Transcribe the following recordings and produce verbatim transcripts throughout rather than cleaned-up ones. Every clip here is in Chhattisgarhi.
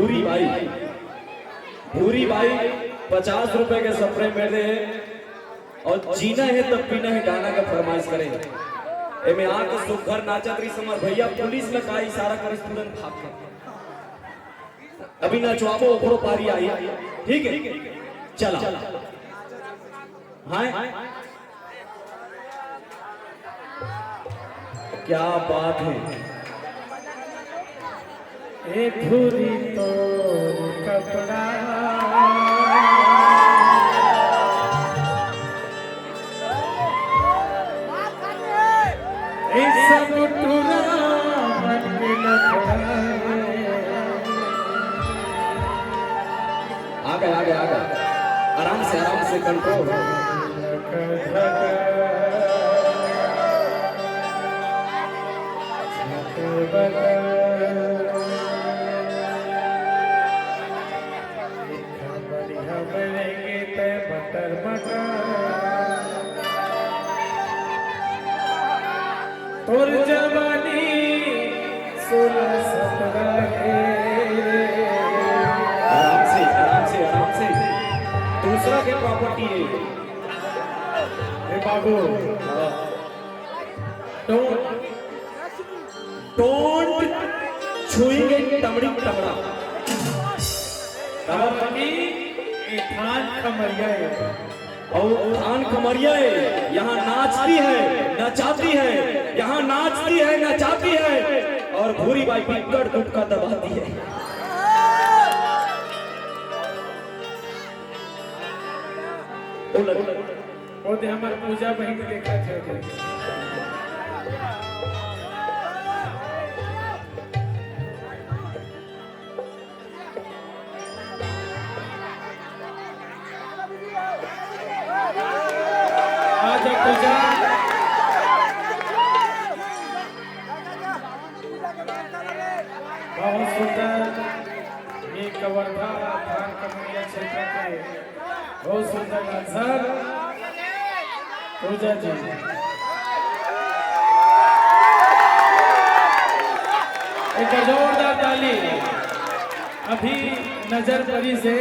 भूरी बाई, भूरी बाई पचास रुपए के स्प्रे में दे हे अउ जीना हे तब पीना हे गाना के फरमाइश करे। एमे आके सुग्घर नाचत रहिस हमर भैया, पुलिस ल का इशारा करिस, तुरंत भाग के। अभी नचवाबो, ओकरो पारी आही। ठीक है, चला। हाँ, क्या बात है। ए भूरी तोर कपड़ा, ए सब टूरा मन के लफड़ा। आ गए, आ गए, आ गए। आराम से, आराम से, कंट्रोल। बढ़िया बनेंगे तय मटर मटर। तोर जवानी सोलह सत्रह के। आराम से, आराम से, आराम से। दूसरा के प्रॉपर्टी है। ए बाबू, don't, don't छुएंगे टमड़ी टमड़ा। काबर कि ए थान खमरिया है। अउ थान खमरिया है, यहाँ नाचती है, नचाती है, यहाँ नाचती है, नचाती है, अउ भूरी बाई बिक्कट गुटका दबाती है। ओ लग- ओ दे हमर पूजा बहिन देखत हे। आजा पूजा। बहुत सुंदर। ये कवर्धा थान खमरिया क्षेत्र के बहुत सुंदर डांसर पूजा जी। एक जोरदार ताली। अभी नजर पड़ी से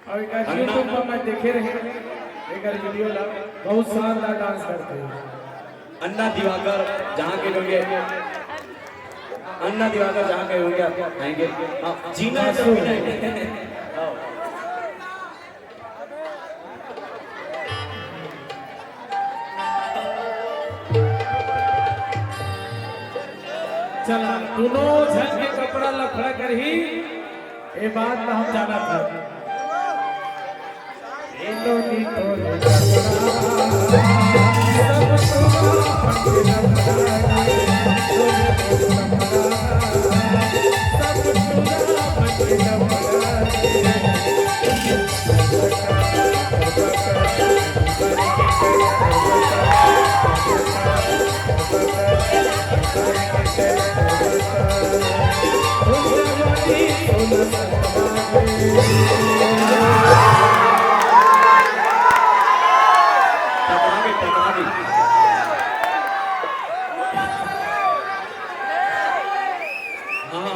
और एक YouTube पर मैं देखे रहे एक वीडियो ला, बहुत शानदार डांस करते हैं। अन्ना दिवाकर जहाँ के होंगे, अन्ना दिवाकर जहाँ के होंगे, आप आएंगे। हाँ, जीना है तो पीना है। चला, दोनों झन के कपड़ा लफड़ा करही, ये बात तो हम जाना था।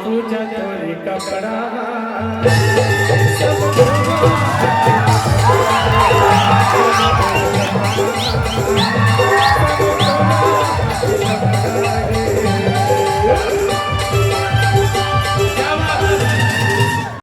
पूजा तोरी कपड़ा।